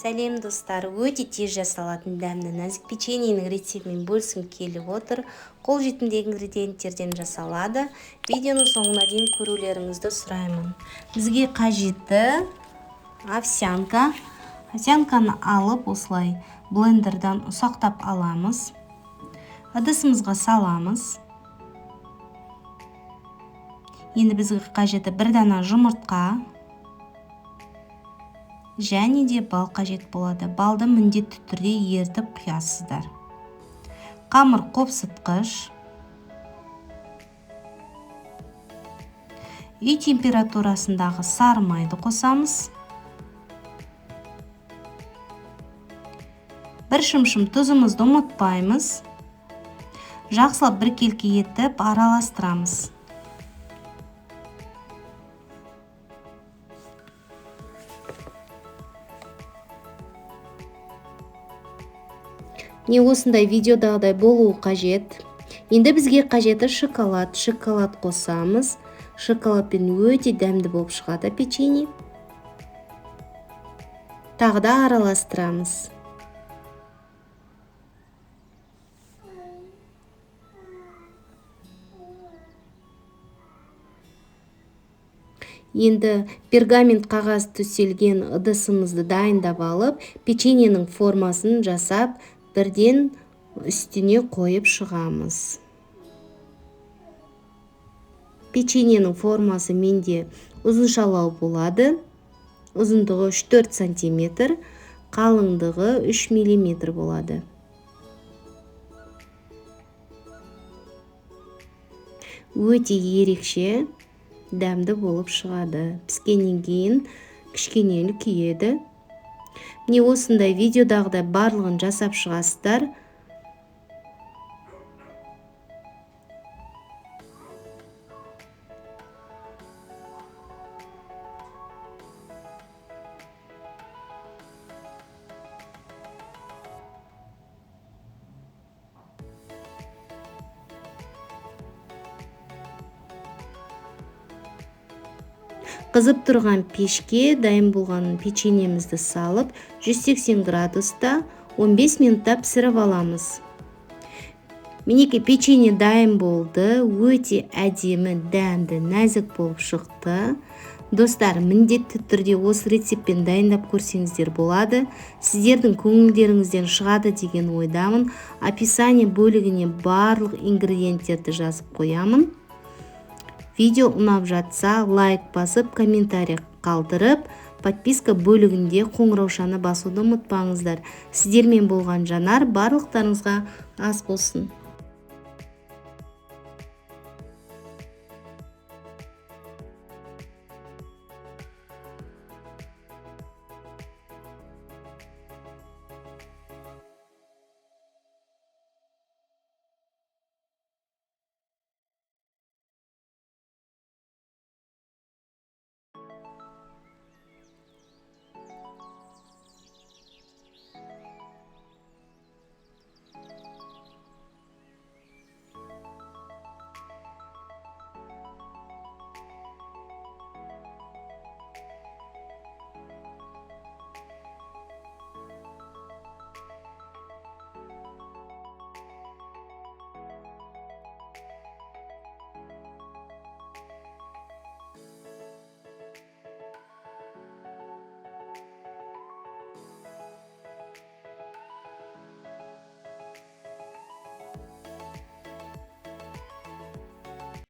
Сәлем достар, өте тез жасалатын дәмді нәзік печеньенің рецептімен бөліскім келіп отыр. Қолжетімді ингредиенттерден жасалады. Видеоның соңына дейін көрулеріңізді сұраймын. Бізге қажетті овсянка. Овсянканы алып осылай блендердан ұсақтап аламыз. Ыдысымызға саламыз. Енді бізге қажеті бір дана жұмыртқа және де бал қажет болады. Балды міндетті түрде ерітіп құясыздар. Қамыр қопсытқыш. Үй температурасындағы сары майды қосамыз. Бір шымшым тұзымызды ұмытпаймыз. Жақсылап біркелкі етіп араластырамыз. Міне осындай видеодағыдай болуы қажет. Енді бізге қажеті шоколад. Шоколад қосамыз. Шоколадпен өте дәмді болып шығады печенье. Тағы да араластырамыз. Енді пергамент қағаз төселген ыдысымызды дайындап алып, печеньенің формасын жасап, бірден үстіне қойып шығамыз. Печеньенің формасы менде ұзыншалау болады. Ұзындығы 3-4 сантиметр, қалыңдығы 3 миллиметр болады. Өте ерекше дәмді болып шығады. Піскеннен кейін кішкене үлкейеді. Міне осындай видеодағыдай барлығын жасап шығасыздар. Қызып тұрған пешке дайын болған печеньемізді салып, 180 градуста 15 минутта пісіріп аламыз. Мінекей печенье дайын болды, өте әдемі, дәмді, нәзік болып шықты. Достар, міндетті түрде осы рецептпен дайындап көрсеңіздер болады. Сіздердің көңілдеріңізден шығады деген ойдамын. Описание бөлігіне барлық ингредиенттерді жазып қоямын. Видео ұнап жатса, лайк басып, комментарий қалдырып, подписка бөлігінде қоңыраушаны басуды ұмытпаңыздар. Сіздермен болған Жанар, барлықтарыңызға ас болсын.